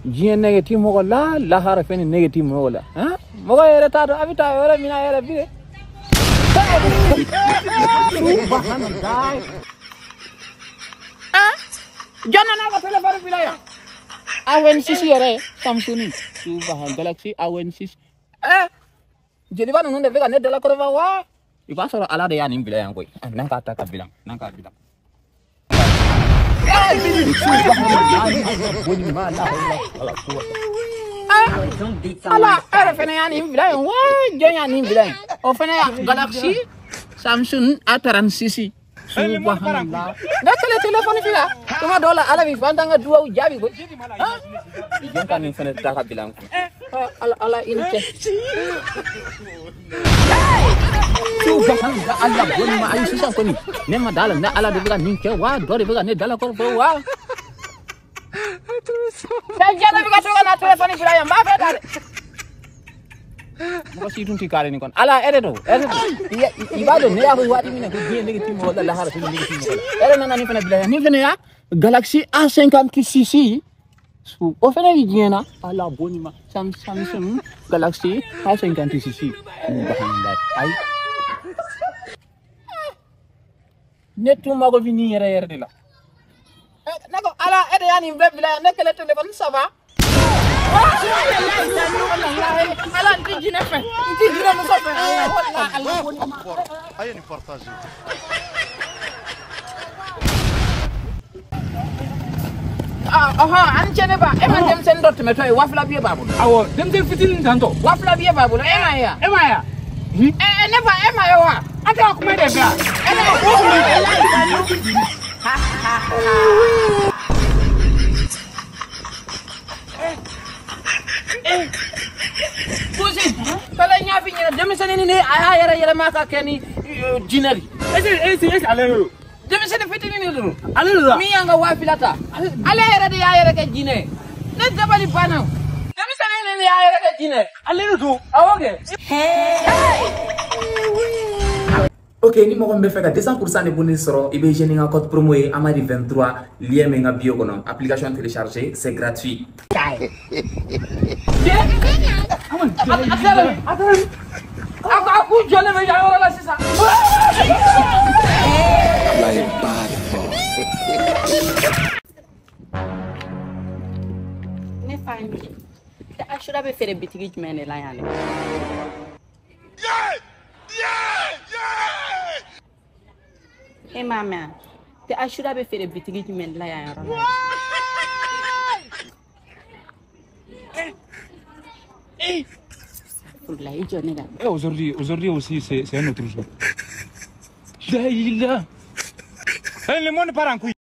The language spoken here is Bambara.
Diɲɛ nege ti mɔgɔ la, lahara fɛnɛ nege ti mɔgɔ la. Han? Mɔgɔ yɛrɛ t'a dɔn a bɛ taa yɔrɔ min na yɛrɛ bi dɛ. Subhanallah. Ah? Jɔn nana ka téléphone bila yan? A26 yɛrɛ Samsung. Subhan Galaxy A26. Eh? Jeliba ninnu de bɛ ka ne dalakɔrɔba wa? I b'a sɔrɔ Ala de y'a nin bila yan koyi. N'an k'a ta ka bila, n'an k'a bila. Ala e yɛrɛ fɛnɛ y'a nin bila yen wa? Jɔn y'a nin bila yen? O fɛnɛ y'a Galaxy Samsung A36. Subhanallah. Ne kɛlen téléphone fila. Tuma dɔw la Ala b'i fantan ka duwawu jaabi koyi. Jɔn ka nin fɛnɛ ta ka bila n kun. Ala Ala i ni ce. Subhanallah Allah boni ma ayi sisan kɔni ne ma da la ne Ala de bɛ ka nin kɛ wa dɔ de bɛ ka ne dalakɔrɔ wa. Fɛn jɛ de bɛ ka to ka na téléphone bila yan n b'a bɛɛ ta dɛ. Mɔgɔ si dun tɛ kare nin kɔnɔ Ala e de don e de don i b'a dɔn ne y'a fɔ waati min na ko diɲɛ nege ti mɔgɔ la lahara fɛnɛ nege ti mɔgɔ la e de nana nin fɛnɛ bila yan nin fɛnɛ ya Galaxy A56 o fɛnɛ bɛ diɲɛ na Ala boni ma Samsung Galaxy A56 subhanallah ayi ne tun mago bɛ nin yɛrɛ yɛrɛ de la ne ko Ala e de y'a nin bɛɛ bila yan ne kɛlɛ téléphone saba. Ala n ti jinɛ fɛ n ti jinɛ muso fɛ. A ye nin partager. Ɔhɔn an cɛ ne ba e ma denmisɛnnin dɔ tɛmɛtɔ ye 2000 biye b'a bolo. Awɔ denmisɛnnin fitinin tantɔ. 2000 biye b'a bolo e ma ye wa? E ma ye wa? Ne ba e ma ye wa? An tɛ ka kuma e de fɛ wa? E ne Kusi, kala n y'a f'i ɲɛna denmisɛnnin ni a y'a yɛrɛ yɛlɛma ka kɛ ni jinɛ de. Est-ce ale de don? Denmisɛnnin fitinin de don. Ale de don. Min y'an ka 2000 ta. Ale yɛrɛ de y'a yɛrɛ kɛ jinɛ ye. Ne dabali banna. Denmisɛnnin de y'a yɛrɛ kɛ jinɛ ye. Ale de don. Awɔ kɛ. Ok, ni mɔgɔ min bɛ fɛ ka 200% de bonus sɔrɔ, i bɛ jeune ka code promo ye Amadi 23 lien min ka bio kɔnɔ. Application téléchargée, c'est gratuit. A k'u jɔlen bɛ yan yɔrɔ la sisan. Ne fa ye Ashura bɛ feere bitigi jumɛn de la yan nɔ? E m'a mɛn te Ashura bɛ feere bitigi jumɛn de la yan yɔrɔ la? Eh, aujourd'hui aussi, c'est un autre jour. Là, il a. Le monde part en couille.